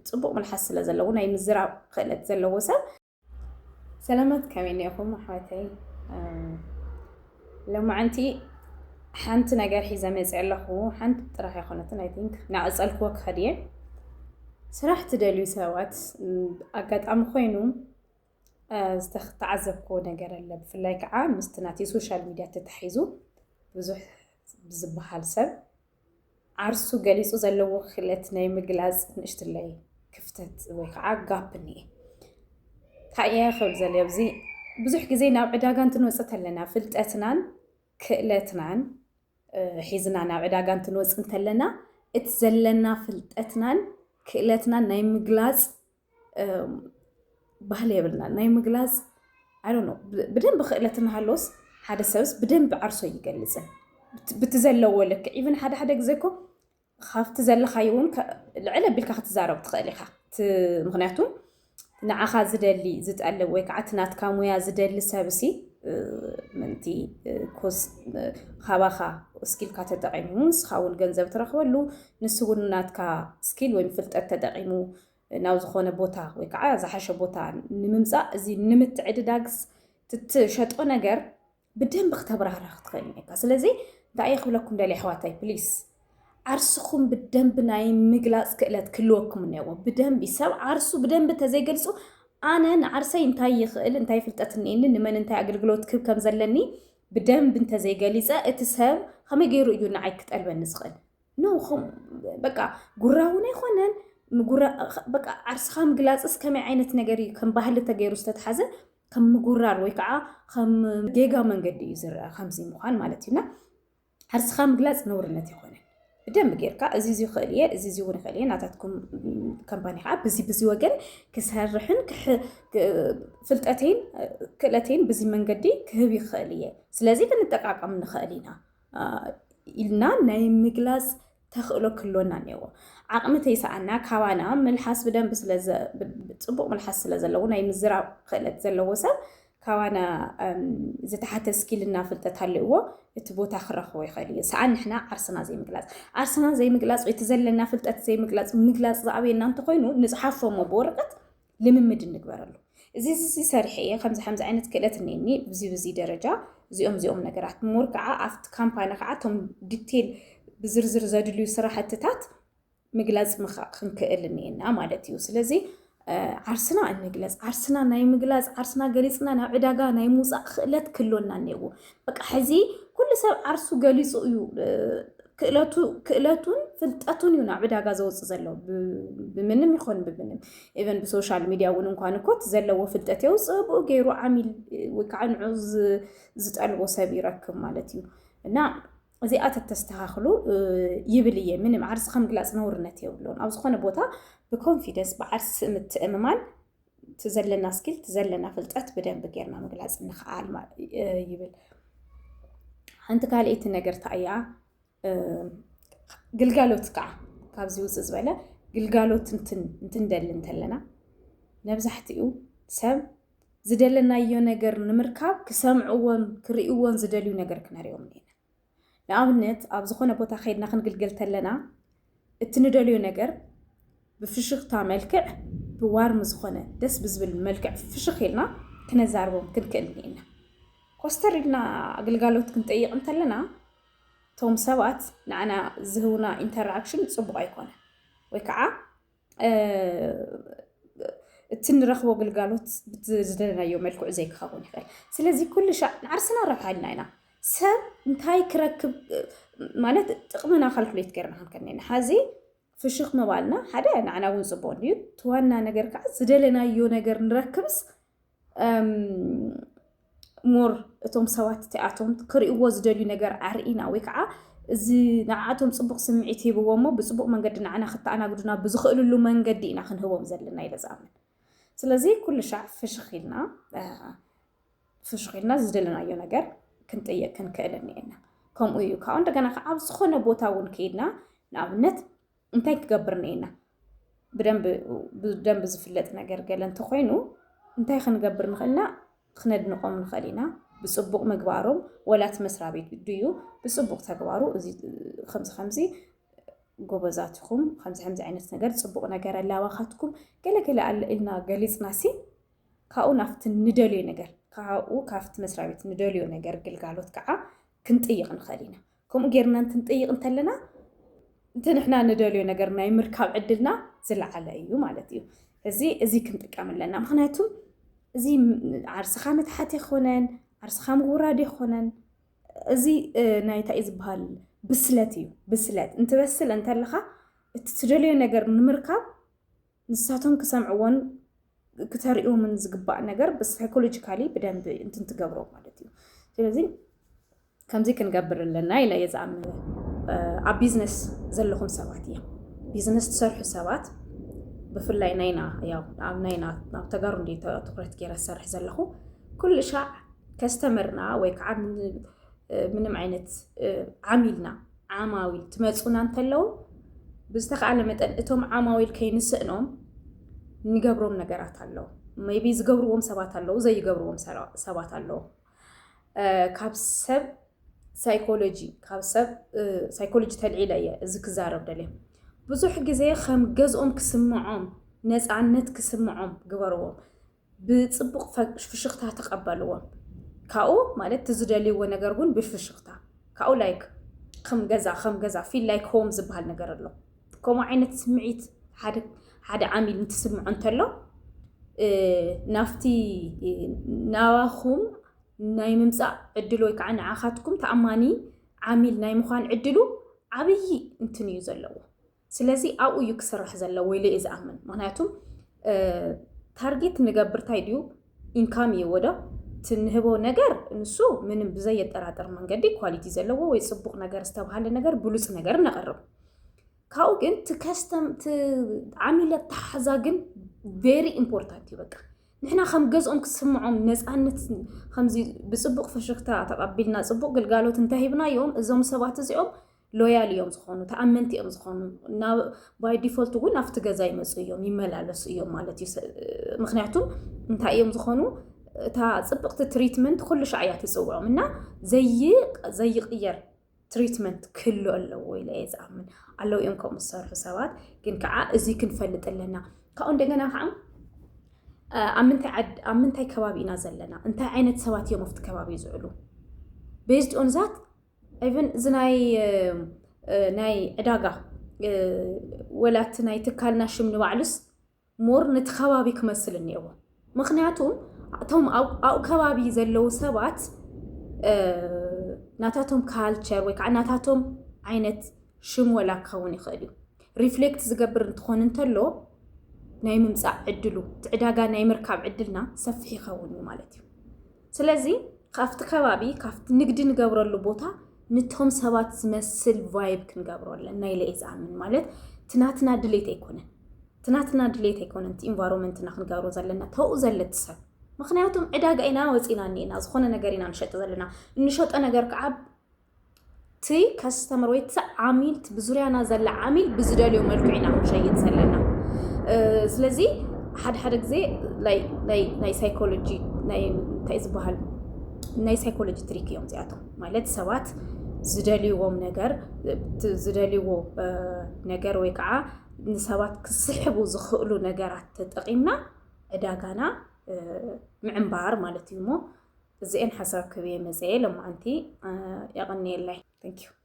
ጽቡቕ መልሓስ ስለ ዘለዎ፣ ናይ ምዝራብ ክእለት ዘለዎ ሰብ። ሰላማት፣ ከመይ እኒኹም ኣሕዋተይ? ሎማዓንቲ ሓንቲ ነገር ሒዘ መፅእ ኣለኹ። ሓንቲ ጥራሕ ኣይኮነትን፣ I think ናቐፀልክዎ ክኸድ እየ። ስራሕ ትደልዩ ሰባት፣ ኣጋጣሚ ኮይኑ ዝተዓዘብክዎ ነገር ኣለ። ብፍላይ ከዓ ምስቲ ናቲ ሶሻል ሚድያ ተታሒዙ ብዙሕ ብዝበሃል ሰብ ዓርሱ ገሊፁ ዘለዎ ክእለት ናይ ምግላፅ ንእሽትለይ ክፍተት ወይ ከዓ ጋፕ እኒኤ። እንታይ እየ ክብል ዘለ ኣብዚ፣ ብዙሕ ግዜ ናብ ዕዳጋ እንትንወፅእ ተለና ፍልጠትናን ክእለትናን ሒዝና ናብ ዕዳጋ እንትንወፅእ እንተለና እቲ ዘለና ፍልጠትናን ክእለትናን ናይ ምግላፅ ባህሊ የብልና። ናይ ምግላፅ I don't know፣ ብደንብ ክእለት እናሃለወስ ሓደ ሰብስ ብደንብ ዓርሶ ይገልፅን ብቲ ዘለዎ ልክዕ። ኢቭን ሓደ ሓደ ግዜ እኮ ካብቲ ዘለካዮ እውን ልዕል ኣቢልካ ክትዛረብ ትኽእል ኢኻ። ምክንያቱ ንዓኻ ዝደሊ ዝጠልብ ወይ ከዓ እቲ ናትካ ሙያ ዝደሊ ሰብሲ ምንቲ ኮስ ካባኻ ስኪልካ ተጠቂሙ ንስኻ እውን ገንዘብ ትረክበሉ፣ ንሱ እውን ናትካ ስኪል ወይ ፍልጠት ተጠቂሙ ናብ ዝኾነ ቦታ ወይ ከዓ ዝሓሸ ቦታ ንምምፃእ፣ እዚ ንምትዕድዳግስ ትትሸጦ ነገር ብደንብ ክተብራህራ ክትኽእል እኒካ። ስለዚ እንታይ እየ ክብለኩም ደልየ ኣሕዋታይ፣ ፕሊስ ዓርስኹም ብደንብ ናይ ምግላፅ ክእለት ክህልወኩም እኒዎ። ብደንቢ ሰብ ዓርሱ ብደንቢ ተዘይገልፁ፣ ኣነ ንዓርሰይ እንታይ ይኽእል፣ እንታይ ፍልጠት እኒኤኒ፣ ንመን እንታይ ኣገልግሎት ክህብ ከም ዘለኒ ብደንብ እንተዘይገሊፀ፣ እቲ ሰብ ከመይ ገይሩ እዩ ንዓይ ክጠልበኒ ዝኽእል? ኖ፣ በቃ ጉራ እውን ኣይኮነን። በቃ ዓርስኻ ምግላፅስ ከመይ ዓይነት ነገር እዩ? ከም ባህሊ ተገይሩ ዝተትሓዘ ከም ምጉራር ወይ ከዓ ከም ጌጋ መንገዲ እዩ ዝረአ ከምዚ ምዃን ማለት እዩና። ዓርስኻ ምግላፅ ነውርነት ይኮነን። ብደንብ ጌርካ እዚ እዚ ይኽእል እየ፣ እዚ እዚ እውን ይኽእል እየ፣ ናታትኩም ካምፓኒ ከዓ ብዚ ብዚ ወገን ክሰርሕን ፍልጠተይን ክእለተይን ብዚ መንገዲ ክህብ ይኽእል እየ፣ ስለዚ ክንጠቃቀም ንኽእል ኢና ኢልና ናይ ምግላፅ ተኽእሎ ክህልወና እኒዎ። ዓቕሚ ተይሰኣና ካባና ምልሓስ ብደንብ ጽቡቕ ምልሓስ ስለ ዘለዎ ናይ ምዝራብ ክእለት ዘለዎ ሰብ ካባና ዝተሓተ ስኪልና ፍልጠት ሃልእዎ እቲ ቦታ ክረኽቦ ይኽእል እዩ። ሰኣን ንሕና ዓርስና ዘይምግላፅ፣ ዓርስና ዘይምግላፅ ወይ እቲ ዘለና ፍልጠት ዘይምግላፅ፣ ምግላፅ ዝኣበየና እንተኮይኑ ንፅሓፎ እሞ ብወረቀት ልምምድ እንግበረሉ። እዚ እዚ ሰሪሐ እየ፣ ከምዚ ከምዚ ዓይነት ክእለት እኒኒ፣ ብዚ ብዚ ደረጃ እዚኦም እዚኦም ነገራት ምር ከዓ ኣብቲ ካምፓኒ ከዓ እቶም ዲቴል ብዝርዝር ዘድልዩ ስራሕትታት ምግላፅ ምካ ክንክእል እኒና ማለት እዩ። ስለዚ ዓርስና እንግለፅ፣ ዓርስና ናይ ምግላፅ፣ ዓርስና ገሊፅና ናብ ዕዳጋ ናይ ምውፃእ ክእለት ክህልወና እኒዎ። በቃ ሕዚ ኩሉ ሰብ ዓርሱ ገሊፁ እዩ ክእለቱን ፍልጠቱን እዩ ናብ ዕዳጋ ዘውፅእ ዘሎ። ብምንም ይኮን ብምንም፣ ኢቨን ብሶሻል ሚድያ እውን እንኳን እኮ እቲ ዘለዎ ፍልጠት የውፅእ፣ ብኡ ገይሩ ዓሚል ወይ ከዓ ንዑ ዝጠልቦ ሰብ ይረክብ ማለት እዩ። እና እዚኣ ተተስተካክሉ ይብል እየ። ምንም ዓርስኻ ምግላፅ ነውርነት የብሉን። ኣብ ዝኾነ ቦታ ብኮንፊደንስ ብዓርሲ ምትእምማን እቲ ዘለና ስኪል እቲ ዘለና ፍልጠት ብደንብ ጌርና ምግላፅ ንኽኣል ይብል። ሓንቲ ካልኣይቲ ነገር እንታይ እያ? ግልጋሎት ከዓ ካብዚ ውፅእ ዝበለ ግልጋሎት እንትንደሊ እንተለና መብዛሕትኡ ሰብ ዝደለናዮ ነገር ንምርካብ ክሰምዕዎን ክርእይዎን ዝደልዩ ነገር ክነርእዮም ኢና። ንኣብነት ኣብ ዝኾነ ቦታ ከይድና ክንግልገል ተለና እቲ ንደልዮ ነገር ብፍሽኽታ መልክዕ ብዋርም ዝኾነ ደስ ብዝብል መልክዕ ፍሽኽ ኢልና ክነዛርቦም ክንክእል እኒኤና። ኮስተር ኢልና ግልጋሎት ክንጠይቕ እንተለና እቶም ሰባት ንዓና ዝህቡና ኢንተራክሽን ፅቡቕ ኣይኮነ ወይ ከዓ እቲ ንረኽቦ ግልጋሎት ዝደለናዮ መልክዑ ዘይክኸውን ይኽእል። ስለዚ ኩሉ ሻዕ ንዓርስና ረብሓ ኢልና ኢና። ሰብ እንታይ ክረክብ ማለት ጥቕምና ካልኩሌት ገይርና ክንከነና ሓዚ ፍሽኽ ምባልና ሓደ ንዓና እውን ፅቡቅ እንድዩ። እቲ ዋና ነገር ከዓ ዝደለናዮ ነገር ንረክብስ ሞር እቶም ሰባት እቲኣቶም ክርእይዎ ዝደልዩ ነገር ኣርኢና ወይ ከዓ እዚ ንዓኣቶም ፅቡቅ ስምዒት ሂብዎ እሞ ብፅቡቅ መንገዲ ንዓና ክተኣናግዱና ብዝኽእልሉ መንገዲ ኢና ክንህቦም ዘለና ኢለ ዝኣምን። ስለዚ ኩሉ ሻዕ ፍሽኽ ኢልና ፍሽኽ ኢልና ዝደለናዮ ነገር ክንጥይቅ ክንክእል እኒኤና። ከምኡ እዩ ከዓ እንደገና ከዓ ኣብ ዝኾነ ቦታ እውን ከይድና ንኣብነት እንታይ ክገብር እኒኤና ብደንብ ዝፍለጥ ነገር ገለ እንተኮይኑ እንታይ ክንገብር ንኽእልና ክነድንቆም ንኽእል ኢና። ብፅቡቕ ምግባሮም ወላ እቲ መስሪያ ቤት ድዩ ብፅቡቕ ተግባሩ እዚ ከምዚ ከምዚ ጎበዛት ኢኹም፣ ከምዚ ከምዚ ዓይነት ነገር ጽቡቕ ነገር ኣለ ኣባኻትኩም፣ ገለ ገለ ኣለ ኢልና ገሊጽና ሲ ካብኡ ናብቲ ንደልዮ ነገር ካብኡ ካብቲ መስሪያ ቤት ንደልዮ ነገር ግልጋሎት ከዓ ክንጥይቕ ንኽእል ኢና። ከምኡ ጌርና እንትንጥይቕ እንተለና እቲ ንሕና ንደልዮ ነገር ናይ ምርካብ ዕድልና ዝለዓለ እዩ ማለት እዩ። እዚ እዚ ክንጥቀም ኣለና። ምክንያቱ እዚ ዓርስኻ ምትሓት ይኮነን፣ ዓርስኻ ምውራድ ይኮነን። እዚ ናይ እንታይ ዝበሃል ብስለት እዩ። ብስለት እንትበስል እንተለካ እቲ ትደልዮ ነገር ንምርካብ ንሳቶም ክሰምዕዎን ክተርእዮምን ዝግባእ ነገር ብሳይኮሎጂካሊ ብደንብ እንትን ትገብሮ ማለት እዩ። ስለዚ ከምዚ ክንገብር ኣለና ኢለ እየ ዝኣምን። ኣብ ቢዝነስ ዘለኹም ሰባት እዮም፣ ቢዝነስ ትሰርሑ ሰባት ብፍላይ ናይና ያው ኣብ ናይና ናብ ተጋሩ እንደ ትኩረት ገይረ ዝሰርሕ ዘለኹ ኩሉ ሻዕ ከስተመርና ወይ ከዓ ምንም ዓይነት ዓሚልና ዓማዊል ትመፁና እንተለዉ ብዝተኻለ መጠን እቶም ዓማዊል ከይንስእኖም ንገብሮም ነገራት ኣለዉ። ቢ ዝገብርዎም ሰባት ኣለዉ፣ ዘይገብርዎም ሰባት ኣለዉ። ካብ ሰብ ሳይኮሎጂ ካብ ሰብ ሳይኮሎጂ ተልዒለ እየ እዚ ክዛረብ ደልየ። ብዙሕ ግዜ ከም ገዝኦም ክስምዖም ነፃነት ክስምዖም ግበርዎም። ብፅቡቕ ፍሽኽታ ተቐበልዎም። ካብኡ ማለት እቲ ዝደልይዎ ነገር እውን ብፍሽኽታ ካብኡ ላይክ ከም ገዛ ከም ገዛ ፊል ላይክ ሆም ዝበሃል ነገር ኣሎ። ከምኡ ዓይነት ስምዒት ሓደ ዓሚል እንትስምዖ እንተሎ ናብቲ ናባኹም ናይ ምምፃእ ዕድል ወይ ከዓ ንዓኻትኩም ተኣማኒ ዓሚል ናይ ምዃን ዕድሉ ዓብዪ እንትን እዩ ዘለዎ። ስለዚ ኣብኡ እዩ ክስራሕ ዘለዎ ኢለ እየ ዝኣምን። ምክንያቱም ታርጌት ንገብር እንታይ ድዩ ኢንካም እየዎ ዶ ትንህቦ ነገር ንሱ ምንም ብዘየጠራጥር መንገዲ ኳሊቲ ዘለዎ ወይ ፅቡቕ ነገር ዝተባሃለ ነገር ብሉፅ ነገር ነቕርብ። ካብኡ ግን እቲ ከስተም ዓሚል ኣተሓሕዛ ግን ቬሪ ኢምፖርታንት እዩ። በቃ ንሕና ከም ገዝኦም ክስምዖም ነፃነት ከምዚ ብፅቡቕ ፈሽኽታ ተቐቢልና ፅቡቕ ግልጋሎት እንተሂብናዮም እዞም ሰባት እዚኦም ሎያል እዮም ዝኾኑ፣ ተኣመንቲ እዮም ዝኾኑ። ባይ ዲፎልት እውን ኣብቲ ገዛ ይመፁ እዮም ይመላለሱ እዮም ማለት እዩ። ምክንያቱም እንታይ እዮም ዝኾኑ? እታ ፅብቕቲ ትሪትመንት ኩሉ ሻዕ እያ ትፅውዖም እና ዘይቕየር ትሪትመንት ክህሉ ኣለዎ ኢለ እየ ዝኣምን። ኣለዉ እዮም ከምኡ ዝሰርሑ ሰባት፣ ግን ከዓ እዚ ክንፈልጥ ኣለና። ካብኡ እንደገና ከዓ ኣብ ምንታይ ከባቢ ኢና ዘለና፣ እንታይ ዓይነት ሰባት እዮም ኣብቲ ከባቢ ዝውዕሉ? ቤዝድ ኦን ዛት ኢቨን እዚ ናይ ናይ ዕዳጋ ወላ እቲ ናይ ትካልና ሽም ንባዕሉስ ሞር ነቲ ከባቢ ክመስል እኒአዎ። ምክንያቱም እቶም ኣብኡ ከባቢ ዘለዉ ሰባት ናታቶም ካልቸር ወይ ከዓ ናታቶም ዓይነት ሽም ወላ ክኸውን ይኽእል እዩ። ሪፍሌክት ዝገብር እንትኾን እንተሎ ናይ ምምፃእ ዕድሉ እቲ ዕዳጋ ናይ ምርካብ ዕድልና ሰፊሕ ይኸውን እዩ ማለት እዩ። ስለዚ ካብቲ ከባቢ ካብቲ ንግዲ ንገብረሉ ቦታ ንቶም ሰባት ዝመስል ቫይብ ክንገብሮ ኣለና ኢለ እየ ዝኣምን። ማለት እቲ ናትና ድሌት ኣይኮነን፣ እቲ ናትና ድሌት ኣይኮነን እቲ ኢንቫይሮንመንትና ክንገብሮ ዘለና ተብኡ ዘለቲ ሰብ። ምክንያቱም ዕዳጋ ኢና ወፂና እኒና ዝኾነ ነገር ኢና ንሸጥ ዘለና። እንሸጦ ነገር ከዓ እቲ ከስተመር ወይ እቲ ዓሚል እቲ ብዙርያና ዘለ ዓሚል ብዝደልዮ መልክዑ ኢና ክንሸይጥ ዘለና። ስለዚ ሓደ ሓደ ግዜ ናይ ሳይኮሎጂ እንታይ ዝበሃል ናይ ሳይኮሎጂ ትሪክ እዮም እዚኣቶም። ማለት ሰባት ዝደልይዎም ነገር ዝደልይዎ ነገር ወይ ከዓ ንሰባት ክስሕቡ ዝኽእሉ ነገራት ተጠቒምና ዕዳጋና ምዕንባር ማለት እዩ። እሞ እዚአን ሓሳብ ክብየ መፅየ ለማዓንቲ። የቐንየለይ። Thank you።